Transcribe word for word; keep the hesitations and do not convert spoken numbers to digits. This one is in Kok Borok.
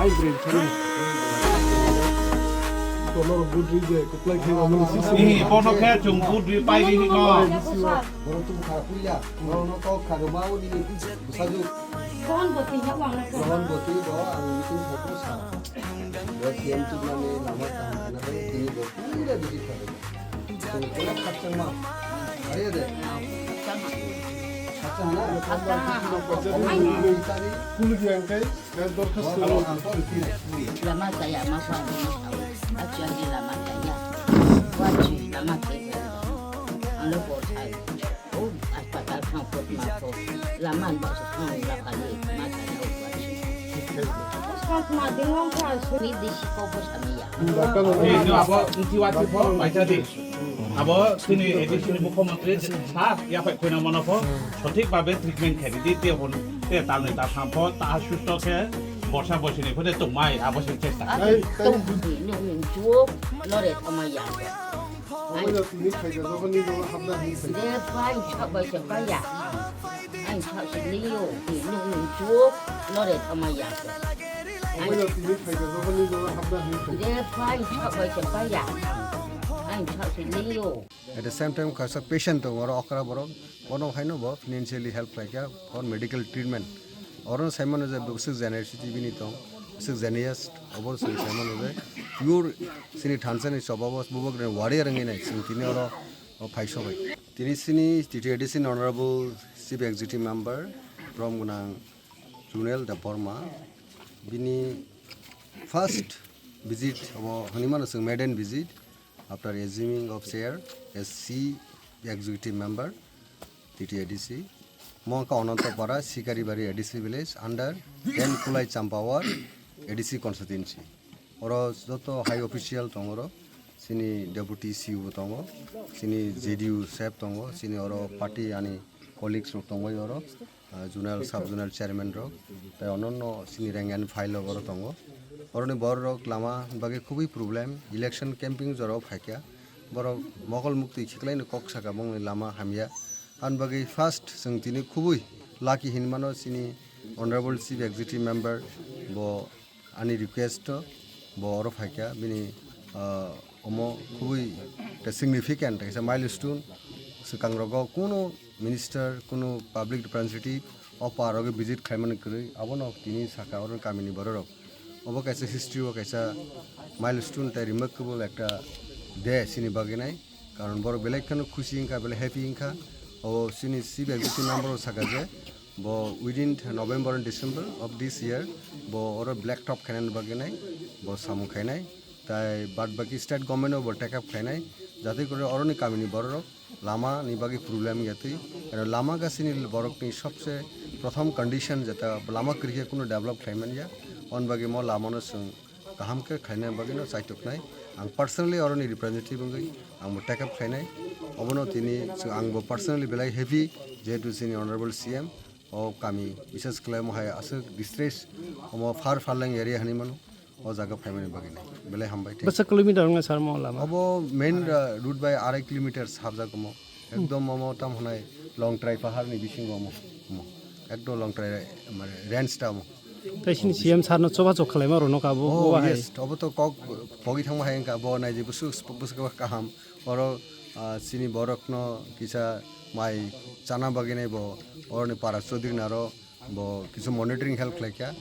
Ai, brain, sorry. Bono budri je, kuplai khe, bono sisi. Ni, bono khe, chung budri pai di, no. Bono tu bukha puya, bono kok kha ruma uni, busaju. Rohan boti ya, wang na. Rohan boti bo, ang meeting photo sa. Bo C M tu nani lama kaham khana bai, tini bo pura busy kha. Chung kula khakchangma. Are de. Khakchang na? Khakchang. Kulu diang kai, kai dorkhas kulu. Lama kaya ma sa ni ma sa. Achi ani lama kaya. Wachi lama kaya. Alo bor sai. Oh, aspatal khang pot ma pot. Lama ba sa khang la kali ma sa na wachi. Ni disi ko bo sa mi ya. Ni no abo nti wachi pho mai cha di. Abo chini A D C ni mukhyamantri sa ya phai khoina mano pho sothik babe treatment khai di te hon te tal ni ta tham pho ta susto khe borsa bosi ni pho de tung mai abo se chesta. Ai, tai. Tung ni nung nung chuo lore thama ya. Omo no tini khai da, jokhon ni jokhon habna hin khai. De pai chok bai se pai ya. Ang chak si liyo, ni nung nung chuo lore thama ya. Omo no tini khai da, jokhon ni jokhon habna hin khai. De pai chok bai se pai ya. Ang chak si liyo. At the same time, kaisa patient tongo, oro okra borok, bono haino bo financially help khlaikha for medical treatment. Oro saimano je bwswk generosity bini tong, bwswk generous, obo chwng saimano je pure chini thansa ni choba bo bubak rok warrior wngwi nai, chwng tini oro phai sobai. Tini chini T T A D C ni Honorable Chief Executive Member, Borom Gwnang Junel Debbarma, bini first visit obo hwnwi mano chwng maiden visit. After assuming of chair as C executive member, T T A D C, mo wngkha Anantapara, Sikaribari A D C village under ten Kulai Champawar A D C constituency. Oro joto high official tongo, oro chini deputy C E O tongo, chini J D U sep tongo, chini oro party ani colleagues rok tongbai oro. Ah, zonal, sub zonal chairman rok, tai ononno chini rank and file rok oro tongo. Oroni borok rok lama bagwi khubui problem, election camping jorao phaikha. Borok mokol muktwi khiklaino kok saka bongni lama hamya. Ani bagwi first chwng tini khubui lucky hinmano chini Honorable Chief Executive Member bo ani request o bo oro phaikha, bini, ah, omo khubui ta significant, kaisa milestone. Swkang rogo kuno minister, kuno public representative o par rogo visit khlaimani kwrwi, abono tini saka oro kamini bororok. Obo kaisa history o kaisa milestone tai remarkable ekta day chini bagwi nai. Karon borok belai kheno khusi wngkha, belai happy wngkha. O chini chief executive member o saka je bo within November and December of this year bo oro black top khainani bagwi nai, bo samung khainai. Tai bad baki state government o bo take up khainai. Jate kore oroni kamini bororok lama ni bagwi problem ya twi. Ero lama gasini borokni sobse prothom condition jeta lama kwrwikhe kuno develop khlai manya. On bagwi mo lama no chwng kaham khe khlaina bagwino chaituknai. Ang personally oroni representative wngwi ang bo take up khlainai. Obono tini chwng, ang bo personally belai happy, jehetu chini honorable C M o kami, bises khlai omo hai aswk distress, omo far farlang area hinwi mano, o jaga phaimani bagwino belai hambai. Thank you. Bwswk kilometer wngna sar mo lama? Obo main, uh, route bai arai kilometer habjak omo. Ekdom omo tam hwnai Longtrai paharni bisingo omo, omo. Ekdom Longtrai, mane, range ta omo. Tai sini C M sir no choba chok khlaima rwnok abo, oh, bo bahai. Yes, obo to kok pogwi thangma hai wngkha, bo naidi bwswk, bwswk kaham. Oro, ah, chini borokno kisa mai chana bagwi nai bo, oroni para Chaudhary naro bo kisa monitoring help khlaikha.